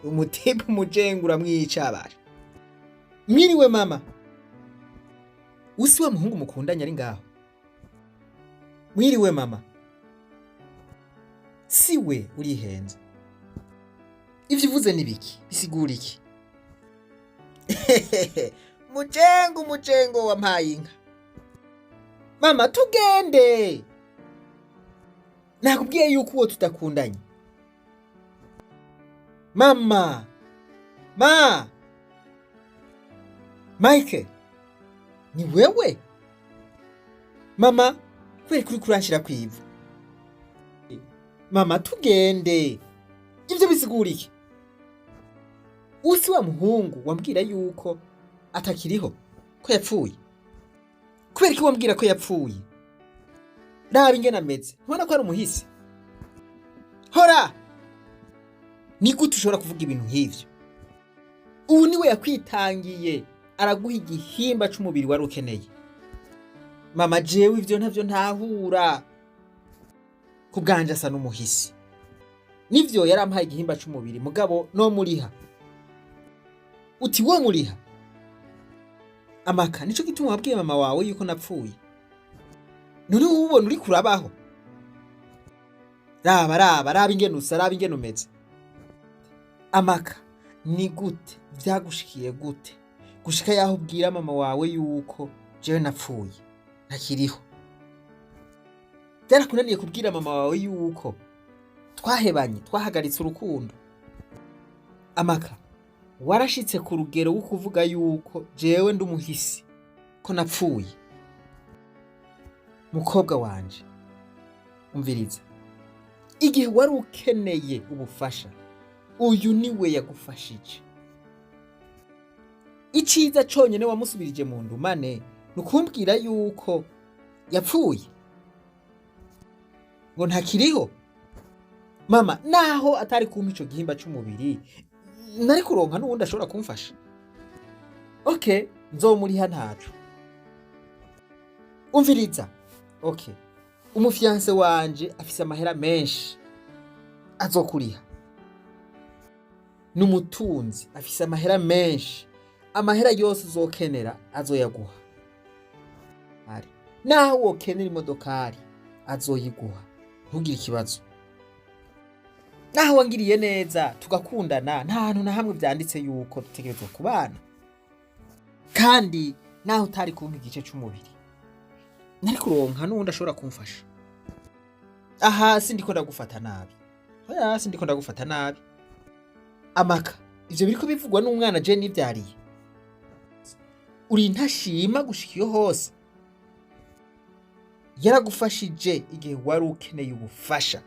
Umutima umujenga uramwica basha. Mwiriwe mama. Usi wa muhungu mukundanye ari ngaho? Mwiriwe mama. Siwe, urihenze. Ivyo uvuze ni biki? Bisigura iki? Mujengo, umujengo wampaye inka. Mama, tugende. Nakubwiye yuko uwo tudakundanye. Mama, ma Mike, ni wewe? Mama, kubera kuri kuranshira kwivu. Mama, tugende. Ivyo bisigura iki? Usi wa muhungu wambwira yuko atakiriho, ko yapfuye. Kubera iki wambwira ko yapfuye? Raba ingene ameze, ntubona ko ari umuhisi? Hora! Ni gute ushobora kuvuga ibintu nk'ivyo? Ubu niwe yakwitangiye, araguha igihimba c'umubiri wari ukeneye. Mama, jewe ivyo ntavyo ntahura. Ku bwanje asa n'umuhisi. Nivyo, yarampaye igihimba c'umubiri, mugabo no muriha. Uti wo muriha? Amaka, nico gituma wabwiye mama wawe yuko napfuye? None wowe ubona uriko urabaho? Raba, raba, raba ingene usa, raba ingene umeze. Amaka, ni gute vyagushikiye? Gute gushika yaho ubwira mama wawe yuko jewe napfuye, ntakiriho? Byarakunaniye kubwira mama wawe yuko twahebanye, twahagaritse urukundo? Amaka, warashitse ku rugero wo kuvuga yuko jewe ndi umuhisi, ko napfuye? Mukobwa wanje, umviriza. Igihe wari ukeneye ubufasha, uyu niwe yagufashije. Iciza conyene wamusubirije mu ndumane ni ukumbwira yuko yapfuye, ngo ntakiriho. Mama, naho atari kumpa ico gihimba c'umubiri, nari kuronka n'uwundi ashobora kumfasha. Okay, nzomuriha, ntaco. Umviriza, okay, umu fiancé wanje afise amahera menshi, azokuriha. N'umutunzi, afise amahera menshi. Amahera yose uzokenera azoyaguha. Ari naho wokenera imodokari, azoyiguha, ntugire ikibazo. Naho wangiriye neza tugakundana, nta hantu na hamwe vyanditse yuko dutegerezwa kubana. Kandi naho utari kumpa igice c'umubiri, nari kuronka n'uwundi ashobora kumfasha. Aha sindiko ndagufata nabi, oya, sindiko ndagufata nabi. Amaka, ivyo biriko bivugwa n'umwana je nivyariye. Uri ntashima gushika iyo hose. Yaragufashije igihe wari ukeneye ubufasha.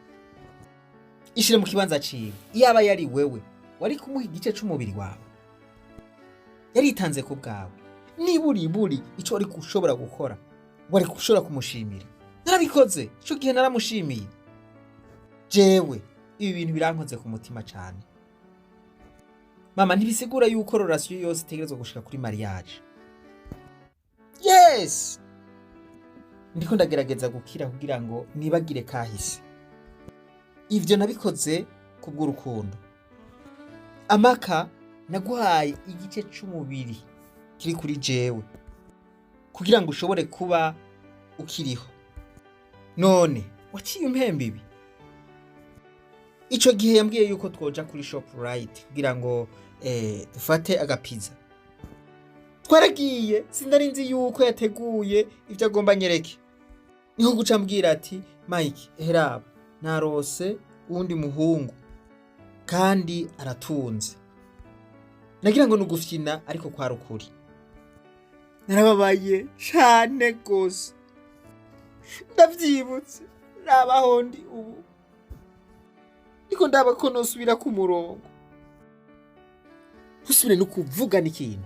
Ishire mu kibanza ciwe. Iyaba yari wewe, wari kumuha igice c'umubiri wawe? Yaritanze ku bwawe. Niba uri buri ico wari gushobora gukora, wari gushobora kumushimira. Narabikoze ico gihe, naramushimiye. Jewe ibi bintu birankoze ku mutima cane. Mama, ntibisigura yuko relation yose itegerezwa gushika kuri mariage. Yes, ndiko ndagerageza gukira kugira ngo nibagire kahise. Ivyo nabikoze kubw'urukundo. Amaka, naguhaye igice c'umubiri kiri kuri jewe kugira ngo ushobore kuba ukiriho, none waciye umpemba ibi. Ico gihe yambwiye yuko twoja kuri Shoprite kugira ngo dufate agapiza. Twaragiye, sinari nzi yuko yateguye ivyo agomba nyereke. Niho guca mbwira ati: "Mike, heraba, narose uwundi muhungu kandi aratunze." Nagira ngo ni ugufyina, ariko kwari ukuri. Narababaye cane gose, ndavyibutse. Raba ndi ubu, ndiko ndaba ko nosubira ku murongo. Ntusubire no kuvuga n'ikintu.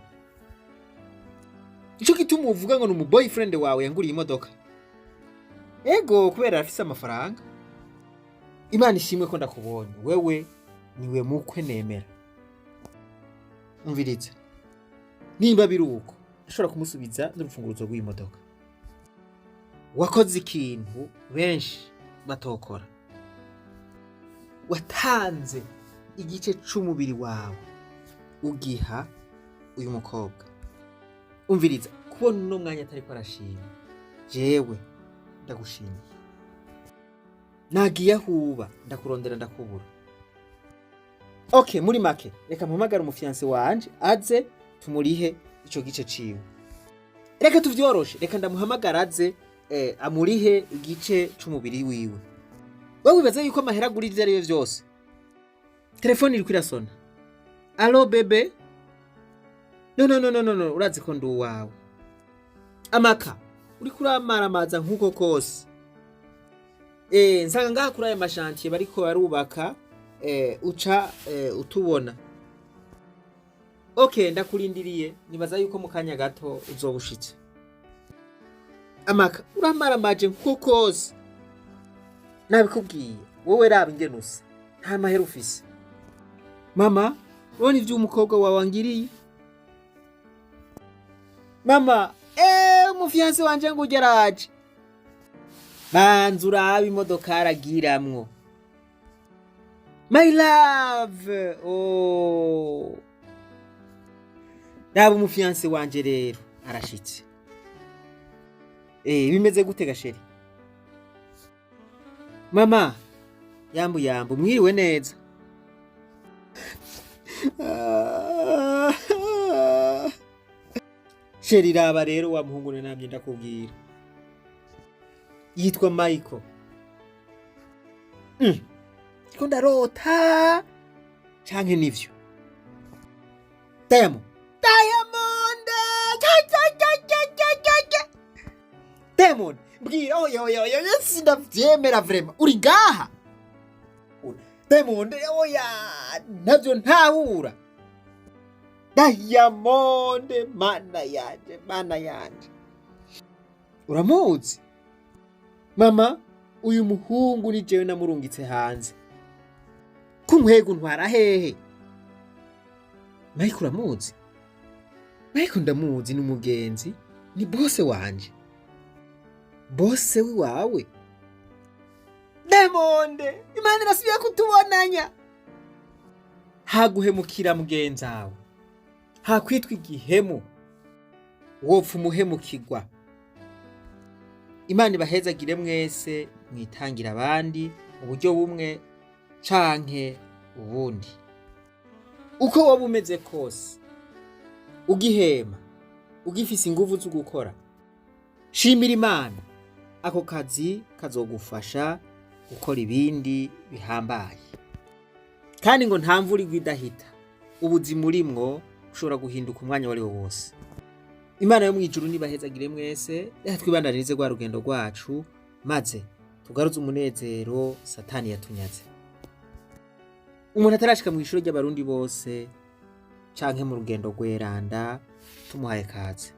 Ico gituma uvuga ngo ni umu boyfriend wawe yanguriye imodoka? Ego, kubera arafise amafaranga. Imana ishimwe ko ndakubonye. Wewe niwe mukwe nemera. Umviriza, nimba biri uko, ashobora kumusubiza n'urufunguruzo rw'iyi modoka. Wakoze ikintu benshi batokora. Watanze igice c'umubiri wawe ugiha uyu mukobwa. Umviriza, kubona uno mwanya atariko arashima, jewe ndagushimiye. Nagiye ahuba ndakurondera ndakubura. Okay, muri make reka mpamagare umufiancé wanje aze tumurihe ico gice ciwe. Reka tuvyoroshe, reka ndamuhamagara aze amurihe igice c'umubiri wiwe. Wewe wibaza yuko amahera agura ivyo ari byo vyose? Telefone iriko irasona. Allô bébé? No, no, no, no, no, no, urazi ko ndi uwawe. Amaka uriko uramaramaza nk'uko kose. Nsanga ngaha kuri aya machantier bariko barubaka, uca utubona. Okay, ndakurindiriye, nibaza yuko mu kanya gato uzoba ushitse. Amaka uramaramaje nk'uko kose. Nabikubwiye, wowe raba ingene usa, nta mahera ufise. Mama, urabona ivyo umukobwa wawe angiriye? Mama, umufiancé wanje ngo ugeraje. Banza urabe imodoka aragiramwo. My love, oh. Raba umufiancé wanje rero arashitse. Bimeze gute ga chéri? Mama, yambu yambu, mwiriwe neza. Chéri, raba rero wa muhungu namye ndakubwira. Yitwa Michael. Ko ndarota canke nivyo? Diamond. Diamond! Ja, ja, ja, ja, ja, ja, ja. Diamond, mbwira, oya, oya, oya, sindavyemera vraiment. Uri ngaha? Diamond, oya, navyo ntahura. Diamond, mana yanje, mana yanje. Uramuzi? Mama, uyu muhungu ni jewe namurungitse hanze. Kunkwega untwara hehe? Mike uramuzi? Mike ndamuzi, ni umugenzi, ni boss wanje. Boss wiwawe? Diamond, Imana irasubiye kutubonanya. Haguhemukira mugenzawe, hakwitwa igihemu, wopfa umuhemukirwa. Imana ibahezagire mwese mwitangira abandi mu buryo bumwe canke ubundi. Uko woba umeze kose, ugihema, ugifise inguvu zo gukora, shimira Imana. Ako kazi kazogufasha gukora ibindi bihambaye. Kandi ngo nta mvura igwa idahita, ubuzima urimwo ushobora guhinduka umwanya wari wo wose. Imana yo mw'ijuru nibahezagire mwese. Reka twibandanirize rwa rugendo rwacu, maze tugaruze umunezero Satani yatunyaze. Umuntu atarashika mw'ishure ry'Abarundi bose canke mu rugendo rweranda, tumuhaye kaze.